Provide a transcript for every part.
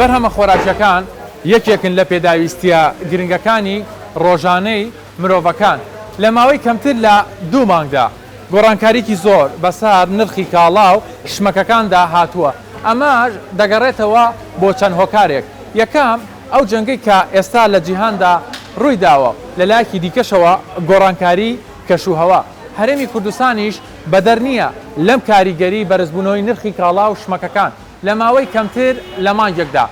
بەرهەمە خۆراکیەکان یەکێکن لە پێداویستیە گرنگەکانی ڕۆژانەی مرۆڤەکان، لە ماوەی کەمتر لە دوو مانگدا گۆڕانکاریی زۆر بەسەر نرخی کاڵا و شمەکەکاندا هاتووە، ئەمەش دەگەڕێتەوە بۆ چەند هۆکارێک، یەکەم، ئەو جەنگەی کە ئێستا لە جیهاندا ڕوویداوە، لە لایەکی دیکەشەوە گۆڕانکاری کەشوهەوا، هەرێمی کوردستانیش بەدەر نییە لەم کاریگەری بەرزبوونەوەی نرخی کاڵا و شمەکەکان لە ماوەی کەمتر لە مانگێکدا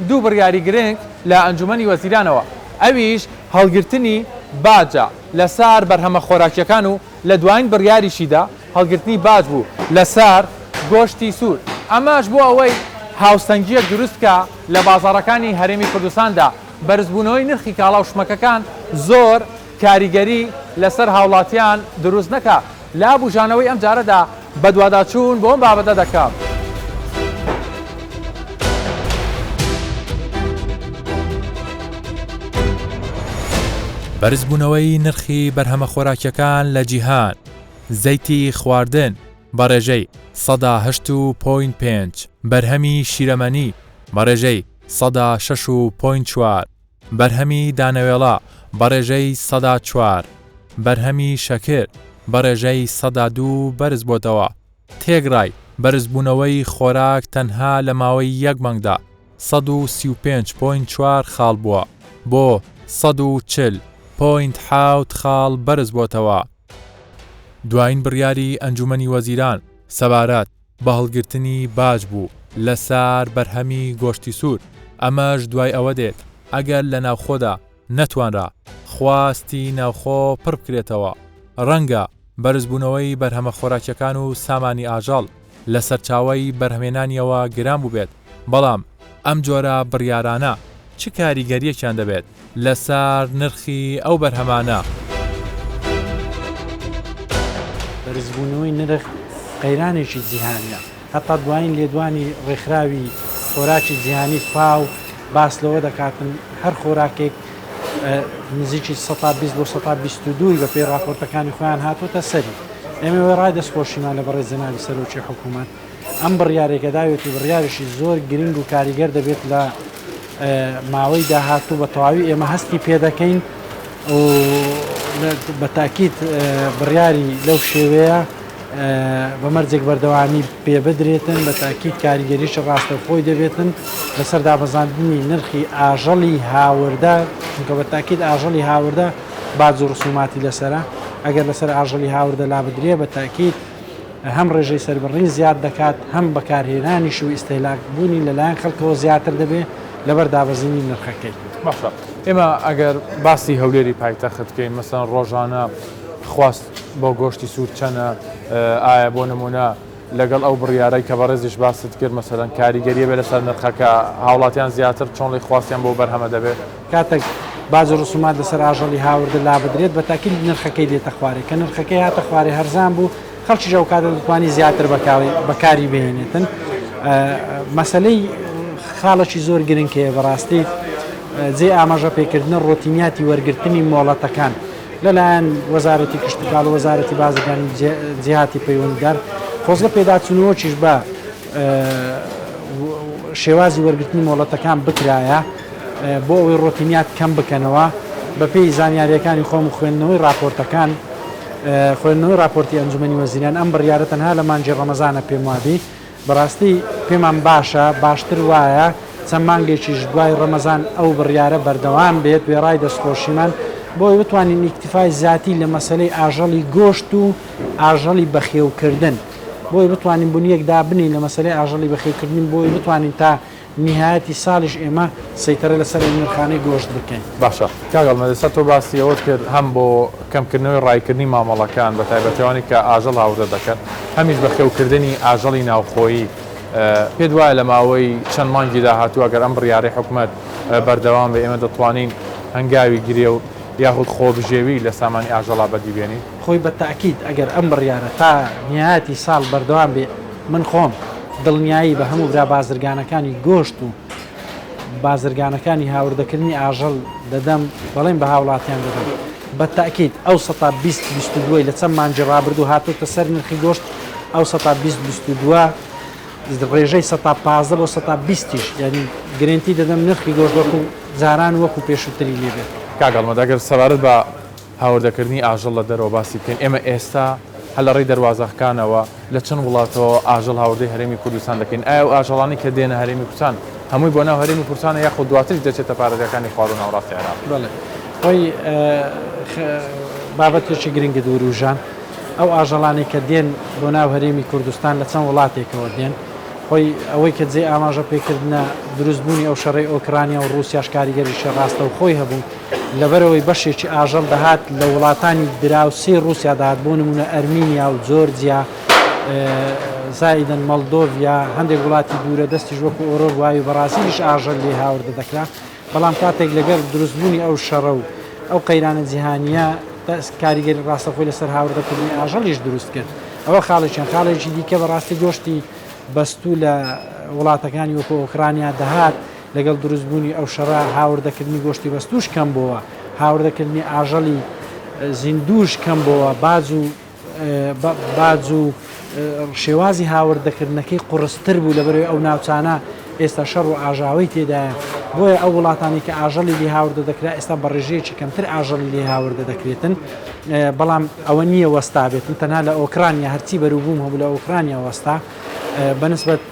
دوو بڕیاری گرنگ لە ئەنجومەنی وەزیرانەوە ئەویش هەڵگرتنی باجە لەسەر بەرهەمە خۆراکیەکان و لە دوایین بڕیاریشیدا هەڵگرتنی باج بوو لەسەر گۆشتی سوور ئەمەش بۆ ئەوەی هاوسەنگیەک دروست بکا لە بازاڕەکانی هەرێمی کوردستاندا بەرزبوونەوەی نرخی کاڵا و شمەکەکان زۆر کاریگەری لەسەر هاوڵاتیان دروست نەکا، لە بوژانەوەی ئەمجارەدا بەدواداچوون بۆ ئەم بابەتە دەکەم. بەرزبوونەوەی نرخی بەرهەمە خۆراکیەکان لە جیهان، زەیتی خواردن بە ڕێژەی 8 و point پێنج، بەرهەمی شیرەمەنی بە ڕێژەی 6 و point چوار، بەرهەمی دانەوێڵە بە ڕێژەی 4%، بەرهەمی شەکر بە ڕێژەی 2% بەرزبۆتەوە، تێکڕای بەرزبوونەوەی خۆراک تەنها لە ماوەی یەک مانگدا 135 point چوار خاڵ بووە بۆ 140 point حەوت خاڵ بەرزبۆتەوە. دوایین بڕیاری ئەنجومەنی وەزیران سەبارەت بە هەڵگرتنی باج بوو لەسەر بەرهەمی گۆشتی سوور، ئەمەش دوای ئەوە دێت ئەگەر لە ناوخۆدا نەتوانرا خواستی ناوخۆ پڕبکرێتەوە، ڕەنگە بەرزبوونەوەی بەرهەمە خۆراکیەکان و سامانی ئاژەڵ لە سەرچاوەی بەرهەمێنانیەوە گران بووبێت، بەڵام ئەم جۆرە بڕیارانە چ کاریگەریەکیان دەبێت لەسەر نرخی ئەو بەرهەمانە؟ بەرزبوونەوەی نرخ قەیرانێکی جیهانیە، هەتا دوایین لێدوانی ڕێکخراوی خۆراکی جیهانی فاو باس لەوە دەکاتن هەر خۆراکێک نزیکی 120 بۆ 122 بەپێی ڕاپۆرتەکانی خۆیان هاتووەتە سەری. ئێمە وێڕای دەستخۆشیمان لە بەڕێز جەنابی سەرۆکی حکوومەت ئەم بڕیارەی کە داوێتی بڕیارێکی زۆر گرنگ و کاریگەر دەبێت لە ماوەی داهاتوو بە تەواوی ئێمە هەستی پێدەکەین و بە تاکیت بڕیاری لەو شێوەیە بە مەرجێک بەردەوامی پێ بدرێتن بە تاکیت کاریگەریی ڕاستەوخۆی دەبێتن لەسەر دابەزاندنی نرخی ئاژەڵی هاوردە چونکە بە تاکیت ئاژەڵی هاوردە باج و ڕسوماتی لەسەرە ئەگەر لەسەر ئاژەڵی هاوردە لابدرێ بە تاکیت هەم ڕێژەی سەربڕین زیاد دەکات، هەم بەکارهێنانیش و ئیستهلاک بوونی لەلایەن خەڵکەوە زیاتر دەبێت لەبەر دابەزینی نرخەکەی. باشە ئێمە ئەگەر باسی هەولێری پایتەخت بکەین مەسەلەن ڕۆژانە خواست بۆ گۆشتی سوور چەنە؟ ئایا بۆ نموونە لەگەڵ ئەو بڕیارەی کە بەڕێزیش باست کرد مەسەلەن کاریگەریە بێ لەسەر نرخەکە هاوڵاتیان زیاتر چۆنڵی خواستیان بۆ بەرهەمە دەبێت؟ کاتێک باج و ڕسومات لەسەر ئاژەڵی هاوردە لابدرێت بە تاکید نرخەکەی دێتە خوارێ، کە نرخەکەی هاتە خوارێ هەرزان بوو خەڵکیش ئەو کاتە دەتوانی زیاتر بەکاری بهێنێتن. مەسەلەی خاڵێکی زۆر گرنگ هەیە بەڕاستی جێی ئاماژە پێکردنە ڕۆتینیاتی وەرگرتنی مۆڵەتەکان لەلایەن وەزارەتی کشتوکاڵ و وەزارەتی بازرگانی جیهاتی پەیوەندیدار خۆزگە پێداچوونەوەکیش بە شێوازی وەرگرتنی مۆڵەتەکان بکرایە بۆ ئەوەی ڕۆتینیات کەم بکەنەوە، بەپێی زانیارییەکانی خۆم و خوێندنەوەی ڕاپۆرتەکان، خوێندنەوەی ڕاپۆرتی ئەنجومەنی وەزیران، ئەم بڕیارە تەنها لە مانگی ڕەمەزانە پێم وابی، بەڕاستی پێمان باشە، باشتر وایە چەند مانگێکیش دوای ڕەمەزان ئەو بڕیارە بەردەوام بێت، وێڕای دەستخۆشیمان بۆ ئەوەی بتوانین ئیکتیفای زیاتی لە مەسەلەی ئاژەڵی گۆشت و ئاژەڵی بەخێوکردن، بۆ ئەوەی بتوانین بنیەک دابنێین لە مەسەلەی ئاژەڵی بەخێوکردن، بۆ ئەوەی بتوانین تا نیهایەتی ساڵیش ئێمە سەیتەرە لەسەر ئەو نرخانەی گۆشت بکەین. باشە کاک هەڵمەت ئێستا تۆ باسی ئەوەت کرد هەم بۆ کەمکردنەوەی ڕایکردنی مامەڵەکان بە تایبەتی ئەوانەی کە ئاژەڵ هاوردە دەکەن هەمیش بەخێوکردنی ئاژەڵی ناوخۆیی پێت وایە لە ماوەی چەند مانگی داهاتوو ئەگەر ئەم بڕیارەی حکومەت بەردەوام بێ ئێمە دەتوانین هەنگاوی گرێ و یاخود خۆبژێوی لە سامانی ئاژەڵا بەدی بێنین؟ خۆی بە تەئکید ئەگەر ئەم بڕیارە تا نیهایەتی ساڵ بەردەوام بێ من خۆم دڵنیایی بە هەموو برا بازرگانەکانی گۆشت و بازرگانەکانی هاوردەکردنی ئاژەڵ دەدەم، بەڵێن بە هاوڵاتیان دەدەم بە تەئکید ئەو سەتا 20 22 ەی لە چەند مانگی ڕابردوو هاتۆتە سەر نرخی گۆشت ئەو سەتا 20 22 ە. ڕێژەی 15 بۆ 20 یش یانی گرێنتی دەدەم نرخی گۆشت وەکو جاران وەکو پێشووتری لێ بێت. کاک هەڵمەت ئەگەر سەبارەت بە هاوردەکردنی ئاژەڵ لە دەرەوە باسی بکەین، ئێمە ئێستا هەر لە ڕێی دەروازەکانەوە لە چەند وڵاتەوە ئاژەڵ هاوردەی هەرێمی کوردستان دەکەین، ئایا ئەو ئاژەڵانەی کە دێنە هەرێمی کوردستان هەمووی بۆ ناو هەرێمی کوردستانە یاخود دواتریش دەچێتە پارێزگاکانی خواروو ناوەڕاستی عێراق؟ بەڵێ خۆی بابەتێکی گرنگت وروژاند، ئەو ئاژەڵانەی کە دێن بۆ ناو هەرێمی کوردستان لە چەند وڵاتێکەوە دێن، خۆی ئەوەی کە جێی ئاماژە پێکردنە دروستبوونی ئەو شەڕەی ئۆکرانیا و ڕووسیاش کاریگەریی ڕاستەوخۆی هەبوو، لەبەرئەوەی بەشێکی ئاژەڵ دەهات لە وڵاتانی دراوسێی ڕووسیا دەهات بۆ نموونە ئەرمینیا و جۆرجیا زائیدەن مەڵدۆڤیا هەندێک وڵاتی دوورە دەستیش وەکو ئۆرۆگوای و بەڕازیلیش ئاژەل لێ هاوردە دەکرا بەڵام کاتێک لەگەڵ دروستبوونی ئەو شەڕە و ئەو قەیرانە جیهانییە کاریگەری ڕاستەوخۆی لەسەر هاوردەکردنی ئاژەڵیش دروست کرد ئەوە خاڵێکیان خاڵێکی دیکە بەڕاستی گۆشتی بەستوو لە وڵاتەکانی وەکو ئۆکرانیا دەهات لەگەڵ دروستبوونی ئەو شەڕە هاوردەکردنی گۆشتی بەستووش کەم بۆوە، هاوردەکردنی ئاژەڵی زیندووش کەم بۆوە، باج و باج و شێوازی هاوردەکردنەکەی قوڕستر بوو لەبەرئەوەی ئەو ناوچانە ئێستا شەڕ و ئاژاوەی تێدایە، بۆیە ئەو وڵاتانەی کە ئاژەڵی لێ هاوردە دەکرا ئێستا بە ڕێژەیەکی کەمتر ئاژەڵی لێ هاوردە دەکرێتن، بەڵام ئەوە نییە وەستابێتن تەنها لە ئۆکرانیا هەرچی بەروبووم هەبوو لە ئۆکرانیا وەستا. بەنسبەت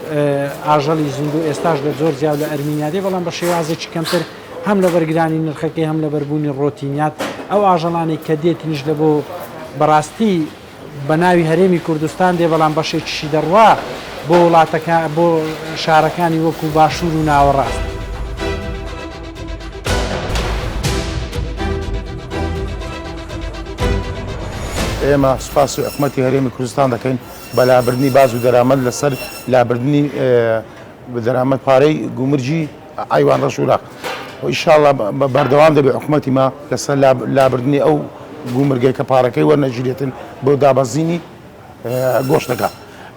ئاژەڵی زیندوو ئێستاش لە جۆرجیا و لە ئەرمینیا دێ، بەڵام بە شێوازێکی کەمتر هەم لەبەر گرانی نرخەکەی هەم لەبەر بوونی ڕۆتینیات ئەو ئاژەڵانەی کە دێتنیش لە بۆ بەڕاستی بە ناوی هەرێمی کوردستان دێ بەڵام بەشێکیشی دەڕوا بۆ وڵاتەکە بۆ شارەکانی وەکو باشوور و ناوەڕاست. ئێمە سوپاسی حکومەتی هەرێمی کوردستان دەکەین بە لابردنی باج و دەرامەت لەسەر لابردنی دەرامەت پارەی گومرگی عەیوان ڕەش و لاق و ئیشاڵڵا بەردەوام دەبێت حکومەتی ما لەسەر لابردنی ئەو گومرگەی کە پارەکەی وەرنەگیرێتن بۆ دابەزینی گۆشتەکە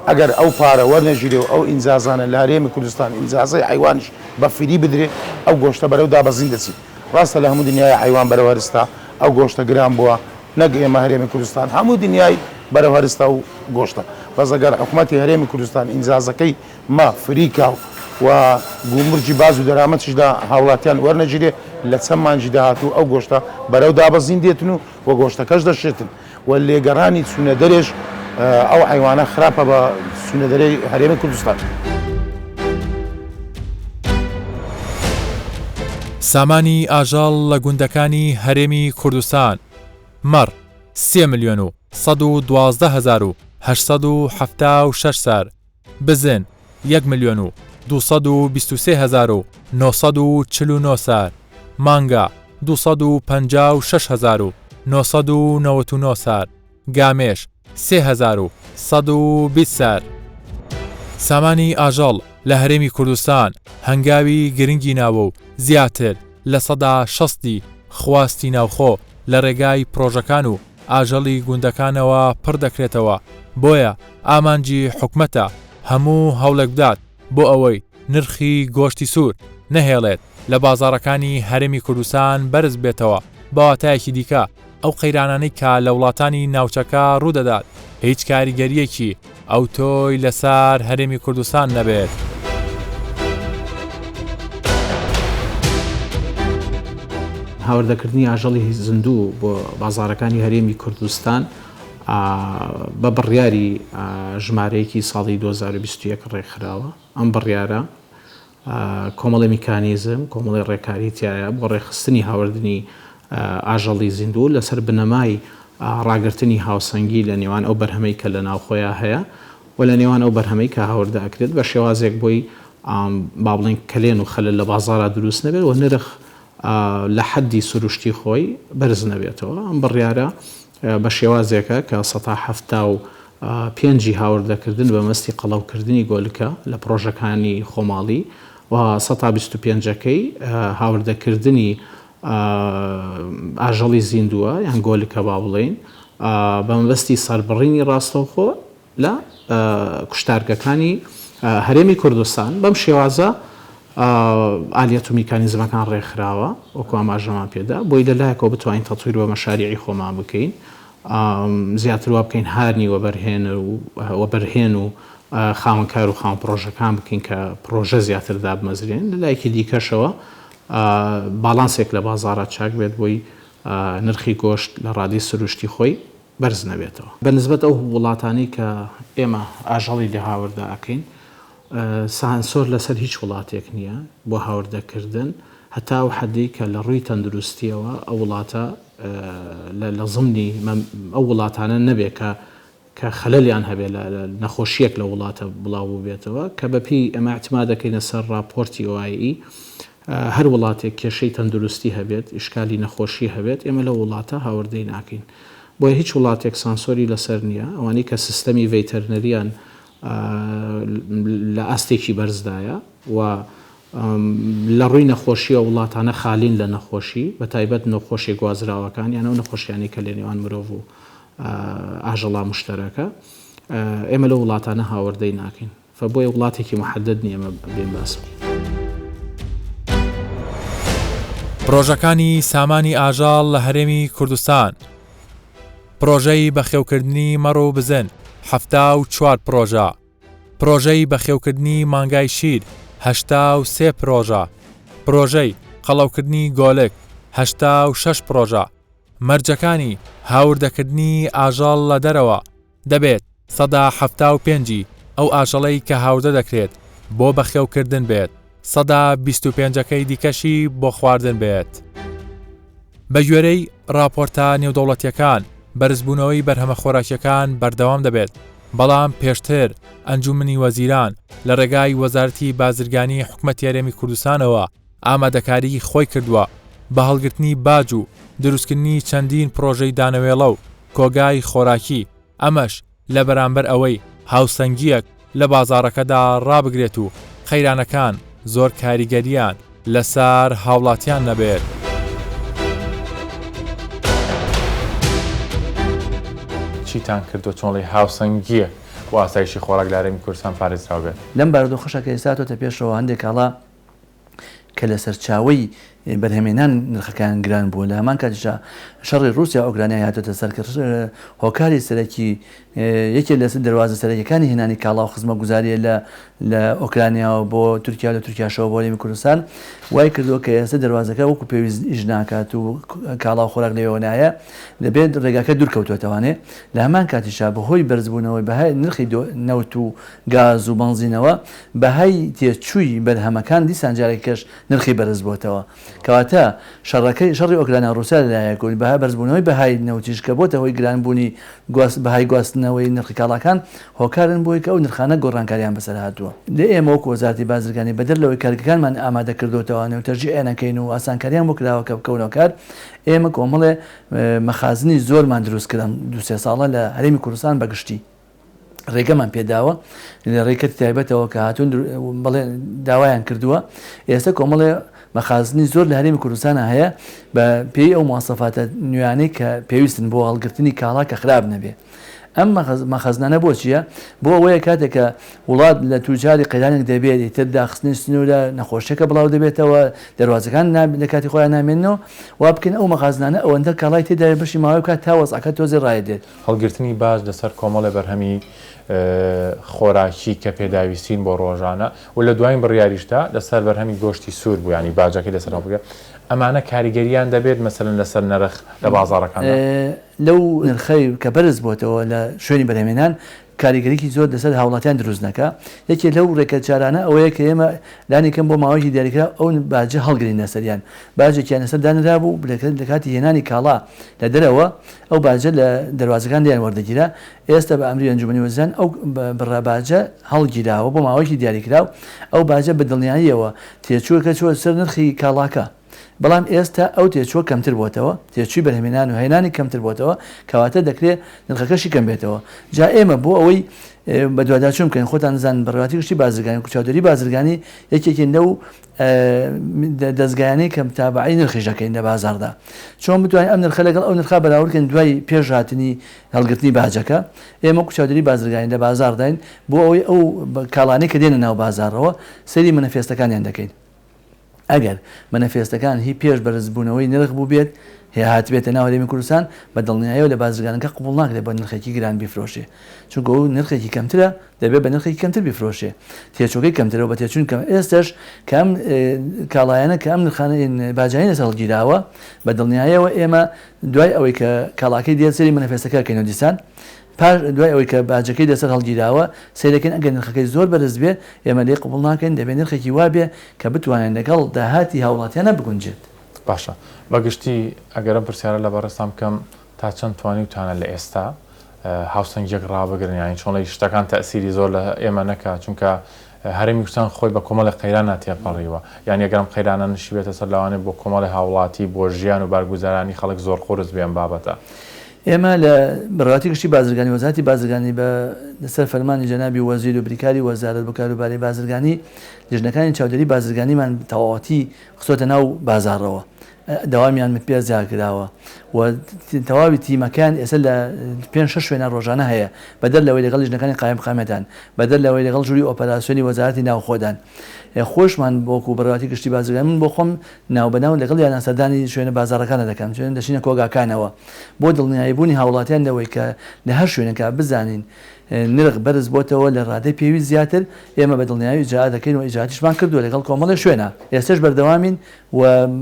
ئەگەر ئەو پارە وەرنەگیرێ و ئەو ئینجازانە لە هەرێمی کوردستان ئینجازەی حەیوانیش بە فری بدرێ ئەو گۆشتە بەرەو دابەزین دەچیت ڕاستە لە هەموو دنیای حەیوان بەرەو هەرستا ئەو گۆشتە گران بووە نەک ئێمە هەرێمی کوردستان هەموو دنیای بەرەو هەرستە و گۆشتە بەس ئەگەر حکومەتی هەرێمی کوردستان ئینجازەکەی مە فری کا و گومرگی باج و دەرامەتیش لە هاوڵاتیان وەرنەگیرێ لە چەند مانگی داهاتوو ئەو گۆشتە بەرەو دابەزین دێتن و و گۆشتەکەش دەشێتن و لێگەڕانی چوونە دەرێش ئەو حەیوانە خراپە بە چوونە دەرێی هەرێمی کوردستان. سامانی ئاژەڵ لە گوندەکانی هەرێمی کوردستان، مەڕ، سێ ملیۆن و 112 هەزار و 876 سەر، بزن، یەک ملیۆن و 223 هەزار و 949 سەر، مانگا، 256 هەزار و 999 سەر، گامێش، 3120 سەر. سامانی ئاژەڵ لە هەرێمی کوردستان هەنگاوی گرنگی ناوە و زیاتر 60% ی خواستی ناوخۆ لە رێگای پرۆژەکان و ئاژەڵی گوندەکانەوە پڕ دەکرێتەوە، بۆیە ئامانجی حکومەتە هەموو هەوڵێک بدات بۆ ئەوەی نرخی گۆشتی سوور نەهێڵێت لە بازاڕەکانی هەرێمی کوردستان بەرز بێتەوە، بە واتایەکی دیکە ئەو قەیرانانەی کە لە وڵاتانی ناوچەکە ڕوودەدات هیچ کاریگەرییەکی ئەوتۆی لەسەر هەرێمی کوردستان نەبێت. هاوردەکردنی ئاژەڵی زیندوو بۆ بازاڕەکانی هەرێمی کوردستان بە بڕیاری ژمارەیەکی ساڵی 2021 ڕێکخراوە. ئەم بڕیارە کۆمەڵی میکانیزم، کۆمەڵی ڕێکاری تیایە بۆ ڕێکخستنی هاوردنی ئاژەڵی زیندوو لەسەر بنەمای ڕاگرتنی هاوسەنگی لە نێوان ئەو بەرهەمەی کە لە ناوخۆیا هەیە و لە نێوان ئەو بەرهەمەی کە هاوردە ئەکرێت بە شێوازێک بۆی با بڵێین کەلێن و خەلەل لە بازاڕا دروست نەبێت و نرخ لە حەدی سروشتی خۆی بەرز نەبێتەوە. ئەم بڕیارە بە شێوازێکە کە سەتا 75 ی هاوردەکردن بە مەستی قەڵەوکردنی گۆلکە لە پڕۆژەکانی خۆماڵی و سەتا 25 ەکەی هاوردەکردنی ئاژەڵی زیندووە یان گۆلکە با بڵێین بە مەبەستی سەربڕینی ڕاستەوخۆ لە کوشتارگەکانی هەرێمی کوردستان، بەم شێوازە ئالیەت و میکانیزمەکان ڕێکخراوە وەکو ئاماژەمان پێدا بۆی لە لایەکەوە بتوانین تەتویر بە مەشاریعی خۆمان بکەین زیاتر وا بکەین هانی وەبەرهێنەر و وەبەرهێن و خاوەنکار و خاوەن پڕۆژەکان بکەین کە پڕۆژە زیاتر دابمەزرێن، لە لایەکی دیکەشەوە باڵانسێک لە بازاڕا چاک بێت بۆی نرخی گۆشت لە ڕادەی سروشتی خۆی بەرز نەبێتەوە. بە نسبەت ئەو وڵاتانەی کە ئێمە ئاژەڵی لێ هاوردە ئەکەین سانسۆر لەسەر هیچ وڵاتێک نییە بۆ هاوردەکردن هەتا ئەو حەدەی کە لە ڕووی تەندروستییەوە ئەو وڵاتە لە زمنی ئەو وڵاتانە نەبێت کە کە خەلەلیان هەبێت لە نەخۆشییەک لە وڵاتە بڵاو بووبێتەوە کە بە پێی ئێمە ئیعتماد دەکەینە سەر ڕاپۆرتی OIE هەر وڵاتێک کێشەی تەندروستی هەبێت ئیشکالی نەخۆشی هەبێت ئێمە لەو وڵاتە هاوردەی ناکەین بۆیە هیچ وڵاتێک سانسۆری لەسەر نییە ئەوانەی کە سیستەمی ڤێتەرنەریان لە ئاستێکی بەرزدایە و لە ڕووی نەخۆشییەوە وڵاتانە خالین لە نەخۆشی بە تایبەت نەخۆشیە گوازراوەکان یان ئەو نەخۆشیانەی کە لە نێوان مرۆڤ و ئاژەڵا مشتەرەکە ئێمە لەو وڵاتانە هاوردەی ناکەین فە بۆیە وڵاتێکی محدد نییە ئێمە بێین باس بکەین. پرۆژەکانی سامانی ئاژەڵ لە هەرێمی کوردستان پرۆژەی بەخێوکردنی مەڕ و بزن 74 پرۆژە پرۆژەی بەخێوکردنی مانگای شیر 83 پرۆژە پرۆژەی قەڵەوکردنی گۆلک 86 پرۆژە مەرجەکانی هاوردەکردنی ئاژەڵ لە دەرەوە دەبێت 75% ی ئەو ئاژەڵەی کە هاوردە دەکرێت بۆ بەخێوکردن بێت، 25% ەکەی دیکەشی بۆ خواردن بێت. بەگوێرەی ڕاپۆرتە نێودەوڵەتییەکان، بەرزبوونەوەی بەرهەمە خۆراکییەکان بەردەوام دەبێت، بەڵام پێشتر ئەنجوومەنی وەزیران لە ڕێگای وەزارەتی بازرگانی حکومەتی هەرێمی کوردستانەوە ئامادەکاریی خۆی کردووە بە هەڵگرتنی باج و دروستکردنی چەندین پڕۆژەی دانەوێڵە و کۆگای خۆراکی، ئەمەش لە بەرامبەر ئەوەی هاوسەنگییەک لە بازاڕەکەدا ڕابگرێت و قەیرانەکان زۆر کاریگەرییان لەسەر هاوڵاتیان نەبێت. چیتان کردووە چۆنڵی هاوسەنگییەک و ئاسایشی خۆراک لە هەرێمی کوردستان پارێزراو بێت؟ لەم بارودۆخەشا کە ئێستا هاتۆتە پێشەوە هەندێک کاڵا کە لە سەرچاوەی بەرهەمێنان نرخەکان گران بووە، لە هەمان کاتیشا شەڕی ڕووسیا و ئۆکرانیای هاتۆتە سەر کە هۆکاری سەرەکی یەکێ لە دەروازە سەرەکیەکانی هێنانی کاڵا و خزمەتگوزاریە لە لە ئۆکرانیاوە بۆ تورکیا و لە تورکیاشەوە بۆ هەرێمی کوردستان وای کردووە کە ئێستا دەروازەکە وەکو پێویست ئیش ناکات و کاڵا و خۆراک لەوێوە نایە دەبێت ڕێگاکە دوور کەوتووەتەوانێ لە هەمان کاتیشا بەهۆی بەرزبوونەوەی بەهای نرخی نەوت و گاز و بەنزینەوە، بەهای تێچووی بەرهەمەکان دیسان جارێکیکەش نرخی بەرزبۆتەوە. کەواتە شەڕەکەی شەڕی ئۆکرانیا و ڕووسیا لەلایەک و بەرزبوونەوەی بەهای نەوتیش کە بۆتە هۆی گرانبوونی بەهای گواستنەوەی نرخی کاڵاکان هۆکارن بۆی کە ئەو نرخانە گۆڕانکاریان بەسەر هاتووە. لێ ئێمە وەکو وەزارەتی بازرگانی بەدەر لەوەی کارگەکانمان ئامادە کردۆتەوانێ و تەشجیعیان ئەکەین و ئاسانکاریان بۆ کراوە کە بکەونەوە کار، ئێمە کۆمەڵێ مەخازنی زۆرمان دروست کرد ئەم دوو سێ ساڵە لە هەرێمی کوردستان بە گشتی. ڕێگەمان پێداوە لە ڕێی کەرتی تایبەتەوە کە هاتوون بەڵێ داوایان کردووە ئێستا کۆمەڵێ مەخازنی زۆر لە هەرێمی کوردستانە هەیە بە پێی ئەو مواسەفاتە نوێیانەی کە پێویستن بۆ هەڵگرتنی کاڵا کە خراپ نەبێ ئەم مەخەزنانە بۆ چییە؟ بۆ ئەوەیە کاتێک کە وڵات لە تووجاری قەیرانێک دەبێت ئیتر داخستنی سنوورە نەخۆشیەکە بڵاو دەبێتەوە دەروازەکان لە کاتی خۆیان نامێنەوە وا بکەین ئەو مەخازنانە ئەوەندە کاڵای تێدایە بەشی ماوەی بکات تا وەزعەکە تۆزێ ڕایدێت هەڵگرتنی باج لەسەر کۆمەڵێ بەرهەمی خۆراکی کە پێداویستین بۆ ڕۆژانە و لە دوایین بڕیاریشدا لەسەر بەرهەمی گۆشتی سوور بوو یانی باجەکەی لەسەر هەڵبگرێت ئەمانە کاریگەریان دەبێت مەسەلەن لەسەر نرخ لە بازاڕەکاندا؟ لەو نرخەی کە بەرز بۆتەوە لە شوێنی بەرهەمهێنان کاریگەریی زۆر لەسەر هاوڵاتیان دروست نەکا، یەکێ لەو ڕێکەچارانە ئەوەیە کە ئێمە لانی کەم بۆ ماوەیەکی دیاریکراو ئەو باجە هەڵگرین لەسەریان، باجێکیان لەسەر دانرابوو لە کاتی هێنانی کاڵا لە دەرەوە ئەو باجە لە دەروازەکان لێیان وەردەگیرا، ئێستا بە ئەمری ئەنجومەنی وەزیران ئەو بڕە باجە هەڵگیراوە بۆ ماوەیەکی دیاریکراو، ئەو باجە بە دڵنیاییەوە تێچووەکە چووە سەر نرخی کاڵاکە. بەڵام ئێستا ئەو تێچووە کەمتر بۆتەوە، تێچووی بەرهەمهێنان و هێنانی کەمتر بۆتەوە، کەواتە دەکرێ نرخەکەشی کەم بێتەوە. جا ئێمە بۆ ئەوەی بەدواداچوون بکەین، خۆتان دەزانن بەڕێوەبەرایەتی گشتی بازرگانی و چاودێری بازرگانی یەکێکین لەو دەزگایانەی کە متابەعەی نرخیش دەکەین لە بازاڕدا. چۆن بتوانین ئەم نرخە لەگەڵ ئەو نرخە بەراورد کەین دوای پێش هاتنی هەڵگرتنی باجەکە؟ ئێمە وەکو چاودێری بازرگانی لە بازاڕداین بۆ ئەوەی ئەو کاڵانەی کە دێنە ناو بازاڕەوە سەیری مەنەفێستەکانیان دەکەین. ئەگەر مەنەفێستەکان هی پێش بەرزبوونەوەی نرخ بووبێت، هاتبێتە ناو هەرێمی کوردستان بە دڵنیایەوە لە بازرگانەکە قبوڵ ناکرێت بە نرخێکی گران بیفرۆشێ چونکە ئەو نرخێکی کەمترە دەبێت بە نرخێکی کەمتر بیفرۆشێ تێچووەکەی کەمترە و بە تێچوون کەم ئێستەش کە ئەم کاڵایانە کە ئەم نرخانە باجانی لەسەر هەڵگیراوە بە دڵنیایەوە ئێمە دوای ئەوەی کە کاڵاکەی دێت سەیری مەنەفێستەکە ئەکەینەوە دیسان پاش دوای ئەوەی کە باجەکەی لەسەر هەڵگیراوە سەیرەکەین ئەگەر نرخەکەی زۆر بەرز بێ ئێمە لێی قبوڵ ناکەین دەبێت نرخێکی وا بێ کە بتوانێت لەگەڵ داهاتی هاوڵاتیانە بگونجێت. باشە بە گشتی ئەگەر ئەم پرسیارە لە بەڕێزتان بکەم تا چەند توانیوتانە لە ئێستا هاوسەنگیەک ڕابگرن یانی چۆنڵی شتەکان تەئسیری زۆر لە ئێمە نەکا چونکە هەرێمی کوردستان خۆی بە کۆمەڵێک قەیرانا تێپەڕیوە یانی ئەگەر ئەم قەیرانە نشیبێتە سەر لەوانەیە بۆ کۆمەڵێ هاوڵاتی بۆ ژیان و بارگوزارانی خەڵک زۆر قورس بێ ئەم بابەتە. ئێمە لە بەڕێوەبەرایەتی گشتی بازرگانی وەزارەتی بازرگانی بە لەسەر فەرمانی جەنابی وەزیر و بریکاری وەزارەت بۆ کاروباری بازرگانی لیژنەکانی چاودێری بازرگانیمان تەواوەتی خستۆتە ناو بازاڕەوە دەوامیان پێ زیاکراوە و تەواوی تیمەکەیان ئێستا لە پێنج شەش شوێنە ڕۆژانە هەیە بەدەر لەوەی لەگەڵ لیژنەکانی قایمقامیەتان بەدەر لەوەی لەگەڵ ژووری ئۆپەراسیۆنی وەزارەتی ناوخۆدان خۆشمان وەکو بەڕێوەبەرایەتی گشتی بازرگانی من بۆ خۆم ناوبەناو لەگەڵ یانە سەردانی شوێنە بازاڕەکانە دەکەم چوێن دەچینە کۆگاکانەوە بۆ دڵنیایی بوونی هاوڵاتیان لەوەی کە لە هەر شوێنێکا بزانین نرخ بەرز بۆتەوە لە ڕادەی پێویست زیاتر ئێمە بە دڵنیایی ئیجرائات دەکەین و ئیجرائاتیشمان کردووە لەگەڵ کۆمەڵێ شوێنە ئێستەش بەردەوامین و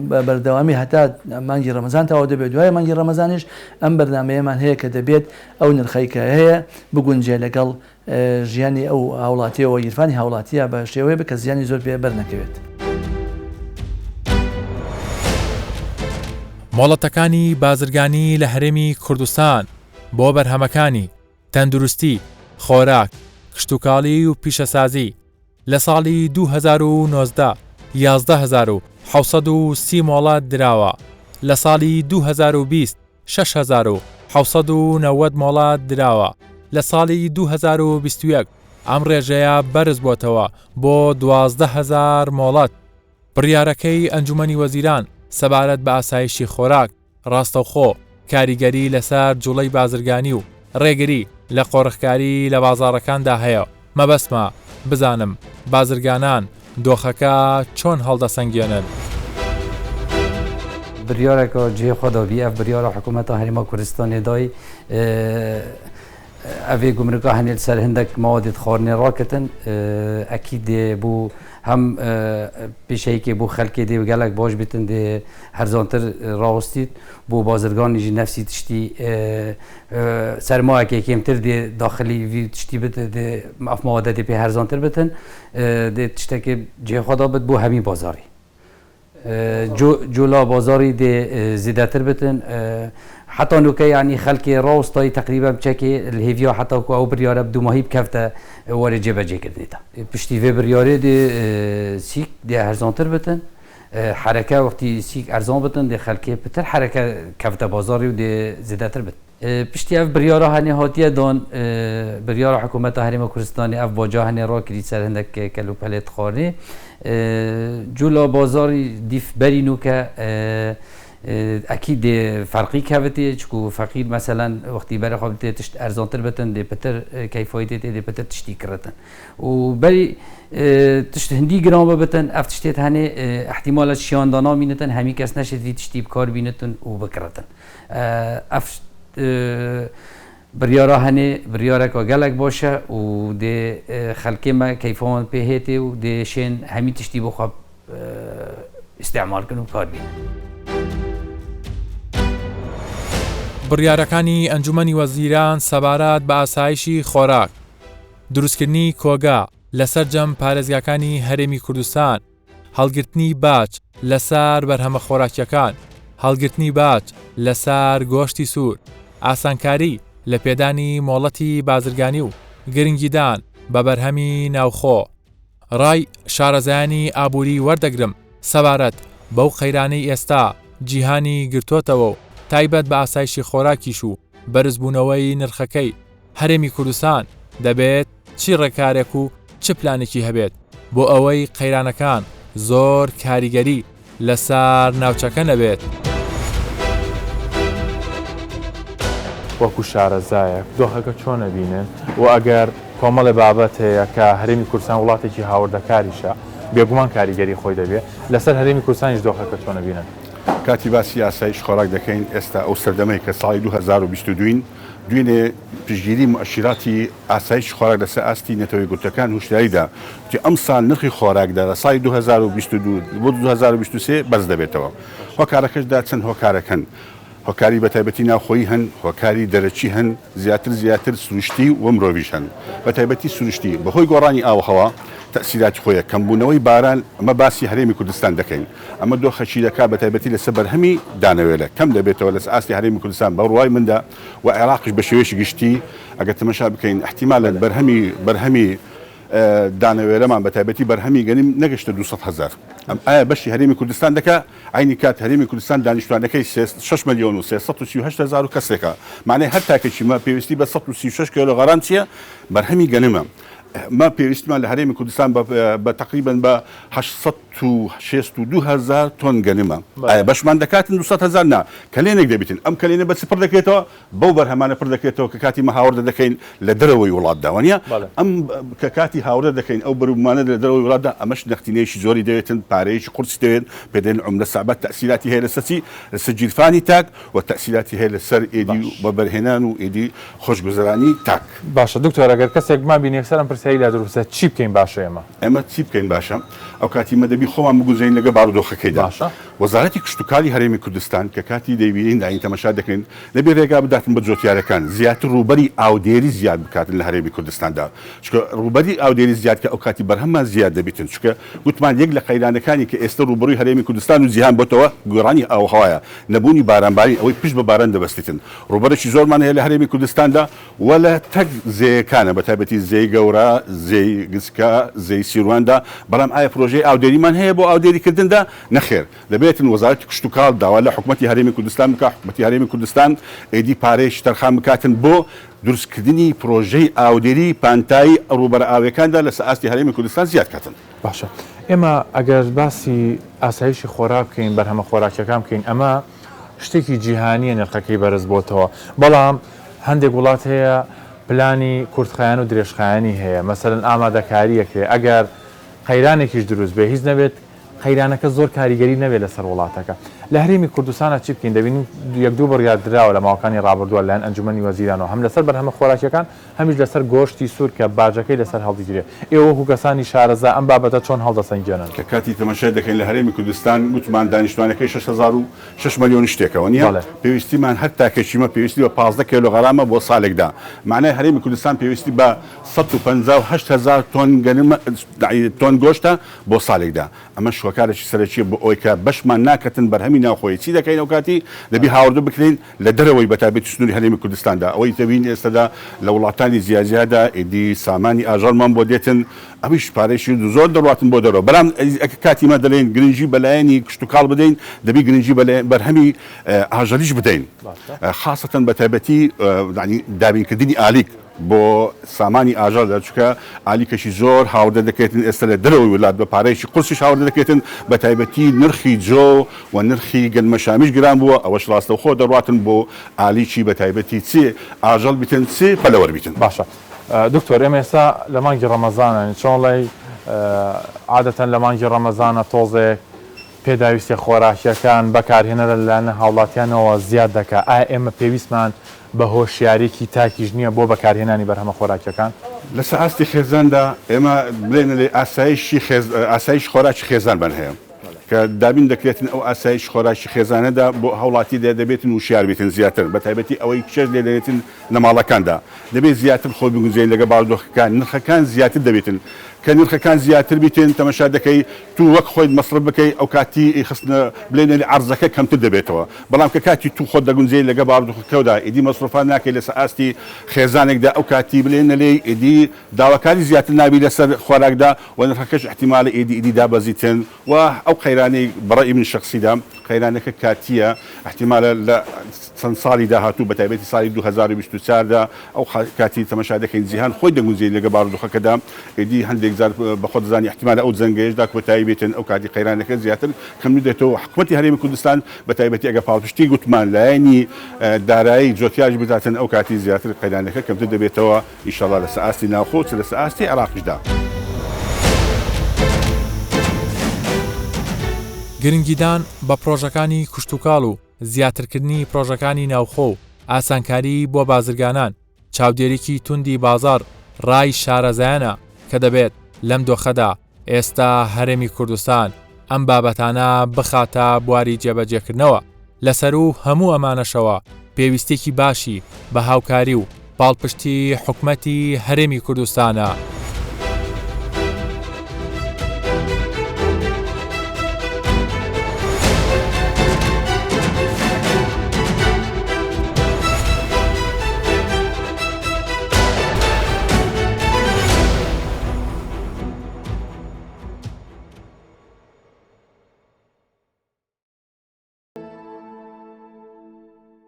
بە بەردەوامی هەتا مانگی ڕەمەزان تەواو دەبێت دوای مانگی ڕەمەزانیش ئەم بەرنامەیەمان هەیە کە دەبێت ئەو نرخەی کە هەیە بگونجێ لەگەڵ ژیانی ئەو هاوڵاتیەوە گیرفانی هاوڵاتیە بە شێوەیە بێت کە زیانی زۆر پێ بەر نەکەوێت. مۆڵەتەکانی بازرگانی لە هەرێمی کوردستان بۆ بەرهەمەکانی، تەندروستی، خۆراک، کشتوکاڵی و پیشەسازی، لە ساڵی 2019 11730 مۆڵەت دراوە، لە ساڵی 2020 6790 مۆڵەت دراوە، لە ساڵی 2021 ئەم ڕێژەیە بەرزبۆتەوە بۆ 12000 مۆڵەت. بڕیارەکەی ئەنجومەنی وەزیران سەبارەت بە ئاسایشی خۆراک، ڕاستەوخۆ کاریگەری لەسەر جوڵەی بازرگانی و ڕێگری لە قۆرخکاری لە بازاڕەکاندا هەیە، مەبەستمە بزانم بازرگانان دۆخەکە چۆن هەڵدەسەنگێنن؟ بریارەکە جێ خۆدا بی ئەف بریارە حکوومەتە هەرێما کوردستانێ دای ئەڤێ گومرگا هەنێ لەسەر هندەک مەوادێت خواردنێ ڕاکردن ئەکید دێ بۆ هەم پیشەیەکێ بۆ خەلکێ دێ گەلەک باش بیتن دێ هەرزانتر ڕاوستیت بۆ بازرگانیژی نەفسی تشتی سەرمایەکێ کێمتر دێ داخلی وی تشتی بت دێ ئەف مەوادە دێ پێ هەرزانتر بتن دێ تشتەکێ جێ خۆدا بت بۆ هەمی بازاری. جولا بازاری دێ زێدەتر بتن حتا نوکە یعنی خەلکێ ڕاوستایی تەقریبا بچەکێ لهێڤیا حتا کو ئەو بریارە بدوماهی بکەفتە وارێ جێبەجێکردنێ تا پشتی ڤێ بریارێ دێ سیک دێ هەرزانتر بتن حەرەکە وەختی سیک ئەرزان بتن دێ خەلکێ پتر حەرەکە کەفتە بازاری و دێ زێدەتر بت. پشتی ئەڤ بریارا هەنێ هاتیە دان، بریارا حکوومەتا هەرێما کوردستانێ ئەڤ باجا هەنێ ڕاکری سەر هندەک کەل و پەلێت خواردنێ جولا بازاری دیف بەری نوکە ئەکید دێ فەرقی کەڤتێ چکو فەقیر مەسەلەن وەختی بەرە خۆ بتێ تشت ئەرزانتر بتن دێ پتر کەیفای تێ دێ پتر تشتی کڕتن و بەری تشت هندی گران ببتن ئەڤ تشتێت هەنێ ئیحتیمالە شیان دانا بینتن هەمی کەس نەشێت ڤی تشتی بکار بینتن و بکڕتن. ئەف بریارا هەنێ بریارەکە گەلەک باشە و دێ خەلکێ مە کەیفەوان پێ هێتێ و دێ شێن هەمی تشتی بۆ خوا ئیستعمال کن و کار بینن. بڕیارەکانی ئەنجومەنی وەزیران سەبارەت بە ئاسایشی خۆراک، دروستکردنی کۆگا لە سەرجەم پارێزگاکانی هەرێمی کوردستان، هەڵگرتنی باج لەسەر بەرهەمە خۆراکیەکان، هەڵگرتنی باج لەسەر گۆشتی سوور، ئاسانکاری لە پێدانی مۆڵەتی بازرگانی و گرنگیدان بە بەرهەمی ناوخۆ. ڕای شارەزایانی ئابووری وەردەگرم سەبارەت بەو قەیرانەی ئێستا جیهانی گرتۆتەوە و تایبەت بە ئاسایشی خۆراکیش و بەرزبوونەوەی نرخەکەی هەرێمی کوردستان دەبێت چی ڕێکارێک و چ پلانێکی هەبێت بۆ ئەوەی قەیرانەکان زۆر کاریگەری لەسەر ناوچەکە نەبێت؟ وەکو شارەزایەک دۆخەکە چۆن ئەبینن و ئەگەر کۆمەڵێ بابەت هەیە کە هەرێمی کوردستان وڵاتێکی هاوردەکاریشە بێگومان کاریگەری خۆی دەبێت لەسەر هەرێمی کوردستانیش دۆخەکە چۆن ئەبینن؟ کاتی باسی ئاسایش خۆراک دەکەین ئێستا ئەو سەردەمەی کە ساڵی 2022 ین دوێنێ پشتگیری موئەشیراتی ئاسایشی خۆراک لەسەر ئاستی نەتەوە یەکگرتووەکان هوشداری دا وتی ئەمساڵ نرخی خۆراکدا لە ساڵی 2022 بۆ 2023 بەرز دەبێتەوە هۆکارەکەش دا چەند هۆکارەک هەن هۆکاری بەتایبەتی ناوخۆیی هەن هۆکاری دەرەکی هەن زیاتر زیاتر سروشتی و مرۆڤیش هەن بەتایبەتی سروشتی بەهۆی گۆڕانی ئاووهەوا تەئسیراتی خۆیە کەمبوونەوەی باران ئەمە باسی هەرێمی کوردستان دەکەین ئەمە دۆخەکی دەکات بەتایبەتی لەسەر بەرهەمی دانەوێلە کەم دەبێتەوە لەسەر ئاستی هەرێمی کوردستان بە ڕوای مندا و عێراقیش بە شێوەیەکی گشتی ئەگەر تەمەشا بکەین ئیحتیمالە بەرهەمی بەرهەمی دانەوێلەمان بەتایبەتی بەرهەمی گەنم نەگەشتە 200 هەزار ئەم ئایا بەشی هەرێمی کوردستان دەکا عەینی کات هەرێمی کوردستان دانیشتوانەکەی 6 ملیۆن و 338 هەزار و کەسێکە معنای هەر تاکێکی مە پێویستی بە 136 کیلۆغرام چییە بەرهەمی گەنمە مە پێویستمان لە هەرێمی کوردستان بە تقریبا بە 862 هەزار تۆن گەنمە ئایا بەشمان دەکاتن 200 هەزار نا کەلێنێک دەبیتن ئەم کەلێنە بە چ پڕ دەکرێتەوە بەو بەرهەمانە پڕ دەکرێتەوە کە کاتی مە هاوردە دەکەین لە دەرەوەی وڵاتدا وانیە ئەم کە کاتی هاوردە دەکەین ئەو بەروبومانە لە دەرەوەی وڵاتدا ئەمەش نەختینەیەکی زۆری دەوێتن پارەیەکی قورسی دەوێت پێدەێن عوملە سەعبە تەئسیراتی هەیە لەسەر چی لەسەر گیرفانی تاک و تەئسیراتی هەیە لەسەر ئێدی وەبەرهێنان و ئێدی خۆشگوزەرانی تاک. باشە دکتۆر ئەگەر کەسێک بمانبینی یەکسەر ئەم پرسیارەی لا دروست بێت چی بکەین باشە ئێمە؟ ئێمە چی بکەین باشە ئەوکاتی مە دەبی خۆمان بگونجێنین لەگەڵ بارودۆخەکەیدا. باشە. وەزارەتی کشتوکاڵی هەرێمی کوردستان کە کاتی دەیبینین داین تەمەشا دەکەین دەبێ رێگا بداتن بە جۆتیارەکان زیاتر رووبەری ئاودێری زیاد بکاتن لە هەرێمی کوردستاندا چونکە رووبەری ئاودێری زیاد کە ئەوکاتی بەرهەممان زیاد دەبیتن چونکە گوتمان یەک لە قەیرانەکانی کە ئێستە رووبەڕووی هەرێمی کوردستان و جیهان بۆتەوە گۆڕانی ئاووهەوایە نەبوونی بارانبارین ئەوەی پشت بە باران دەبەستیتن رووبەرێکی زۆرمان هەیە لە هەرێمی کوردستاندا و لە تەک زێیەکانە بە تایبەتی زێی گەورە، زێی گچکە، زێی سیرواندا، بەڵام ئایا پرۆژەی ئاودێریمان هەیە بۆ ئاودێری کردندا؟ نەخێر. دەبێتن وەزارەتی کشتوکاڵ داوا لە حکومەتی هەرێمی کوردستان بکا، حکومەتی هەرێمی کوردستان ئیدی پارەیەکی تەرخان بکاتن بۆ دروستکردنی پرۆژەی ئاودێری پانتایی ڕووبەرە ئاویەکاندا لەسەر ئاستی هەرێمی کوردستان زیاد کاتن. باشە ئێمە ئەگەر باسی ئاسایشی خۆراک بکەین، بەرهەمە خۆراکیەکان بکەین، ئەمە شتێکی جیهانیە نرخەکەی بەرز بۆتەوە، بەڵام هەندێک وڵات هەیە پلانی کورتخایەن و درێژخایەنی هەیە، مەسەلەن ئامادەکاری ئەکرێ ئەگەر قەیرانێکیش دروست بێ هیچ نەبێت قەیرانەکە زۆر کاریگەری نەبێت لەسەر وڵاتەکە. لە هەرێمی کوردستانا چی بکەین؟ دەبینین یەک دوو بڕیار دراوە لە ماوەکانی ڕابردووە لەلایەن ئەنجومەنی وەزیرانەوە هەم لەسەر بەرهەمە خۆراکیەکان هەمیش لەسەر گۆشتی سوور کە باجەکەی لەسەر هەڵدیگرێ. ئێوە وەکو کەسانی شارەزا ئەم بابەتە چۆن هەڵدەسەنگێنن؟ کە کاتی تەماشای دەکەین لە هەرێمی کوردستان گوتمان دانیشتوانەکەی 6006 ملیۆن شتێکە وەنیە؟ بەڵێ. پێویستیمان هەر تاکێکیمە پێویستی بە 15 کێلۆغرامە بۆ سالێکدا مەعنای هەرێمی کوردستان پێویستی بە 158 هەزار تۆن گەنمە تۆن گۆشتە بۆ سالێکدا ئەمەش هۆکارێکی سەرەکیە بۆ ئەوەی کە بەشمان ناکەتن بەرهەمی ناوخۆیی چی دەکەین ئەوکاتی دەبی هاوردە بکرێین لە دەرەوەی بەتایبەتی سنوری هەرێمی کوردستاندا ئەوەی دەبین ئێستەدا لە وڵاتانی جیاجیادا ئیدی سامانی ئاژەڵمان بۆ دێتن ئەویش پارەیشی زۆر دەڕواتن بۆ دەرەوە بەلام ئەگەر کاتی مە دەلێین گرنگی بە لایەنی کشتوکاڵ بدەین دەبی گرنگی بە بەرهەمی ئاژەلیش بدەین خاسەتەن بەتایبەتی دابینکردنی ئالیک بۆ سامانی ئاژەڵ دەر چونکە ئالیکەشی زۆر هاوردە دەکرێتن ئێستا لە دەرەوەی ولات بە پارەیەکی قورسیش هاوردە دەکرێتن بە تایبەتی نرخی جۆ و نرخی گەنمەشامیش گران بووە ئەوەش ڕاستەوخۆ دەڕواتن بۆ ئالیکی بە تایبەتی چ ئاژەڵ بیتن چ پەلەوەر بیتن. باشە دکتۆر ئێمە ئێستا لە مانگی ڕەمەزانین چۆن ڵێی عادەتەن لە مانگی ڕەمەزانە تۆزێک پێداویستیە خۆراکیەکان بەکارهێنەر لەلایەن هاوڵاتیانەوە زیاد دەکا ئایا ئێمە پێویستمان بە هۆشیاریەکی تاکیش نیە بۆ بەکارهێنانی بەرهەمە خۆراکیەکان؟ لەسەر ئاستی خێزاندا ئێمە بڵێنە لێ ئاسایشی خێز ئاسایشی خۆراکی خێزانمان هەیە کە دابین دەکرێتن ئەو ئاسایشی خۆراکی خێزانەدا بۆ هاوڵاتی دە دەبێتن وشیار بیتن زیاتر بە تایبەتی ئەوەی چێژ لێ دەێتن لە ماڵەکاندا دەبێت زیاتر خۆی بگونجێنی لەگەڵ بارودۆخەکان نرخەکان زیاتر دەبێتن کە نرخەکان زیاتر بیتن تەمەشا دەکەی تو وەک خۆیت مەسرەف بکەی ئەو کاتی خستنە بلێنە لێ عەرزەکە کەمتر دەبێتەوە بەڵام کە کاتی تو خۆت دەگونجێی لەگە بارودۆخەکەودا ئیدی مەسرەفان ناکەی لەسەر ئاستی خێزانێکدا ئەو کاتی بلێنە لێی ئیدی داواکاری زیاتر نابی لەسەر خۆراکدا و نرخەکەش ئیحتیمالە ئیدی ئیدی دابەزیتن و ئەو قەیرانەی بە ڕەئی من شەخسیدا قەیرانەکە کاتییە ئیحتیمالە لە چەند ساڵی داهاتوو بە تایبەتی ساڵی 2024 دا ئەو کاتی تەمەشا دەکەین جیهان خۆی دەگونجێنی لەگەڵ بارودۆخەکەدا ئیدی هەندێک جار بە خۆت دەزانی ئیحتیمالە ئەو جەنگەیشدا کۆتایی بێتن ئەو کاتی قەیرانەکە زیاتر کەم دێتەوە حکومەتی هەرێمی کوردستان بە تایبەتی ئەگەر پاڵپشتی گوتمان لایەنی دارایی جۆتیاریش بداتن ئەو کاتی زیاتر قەیرانەکە کەمتر دەبێتەوە ئیشەڵا لەسەر ئاستی ناوخۆ و چ لەسەر ئاستی عێراقیشدا. گرنگیدان بە پڕۆژەکانی کشتوکاڵ و زیاترکردنی پڕۆژەکانی ناوخۆ و ئاسانکاری بۆ بازرگانان، چاودێریی توندی بازاڕ ڕای شارەزایانە کە دەبێت لەم دۆخەدا ئێستا هەرێمی کوردستان ئەم بابەتانە بخاتە بواری جێبەجێکردنەوە، لەسەروو هەموو ئەمانەشەوە پێویستیەکی باشی بە هاوکاری و پاڵپشتی حکومەتی هەرێمی کوردستانە.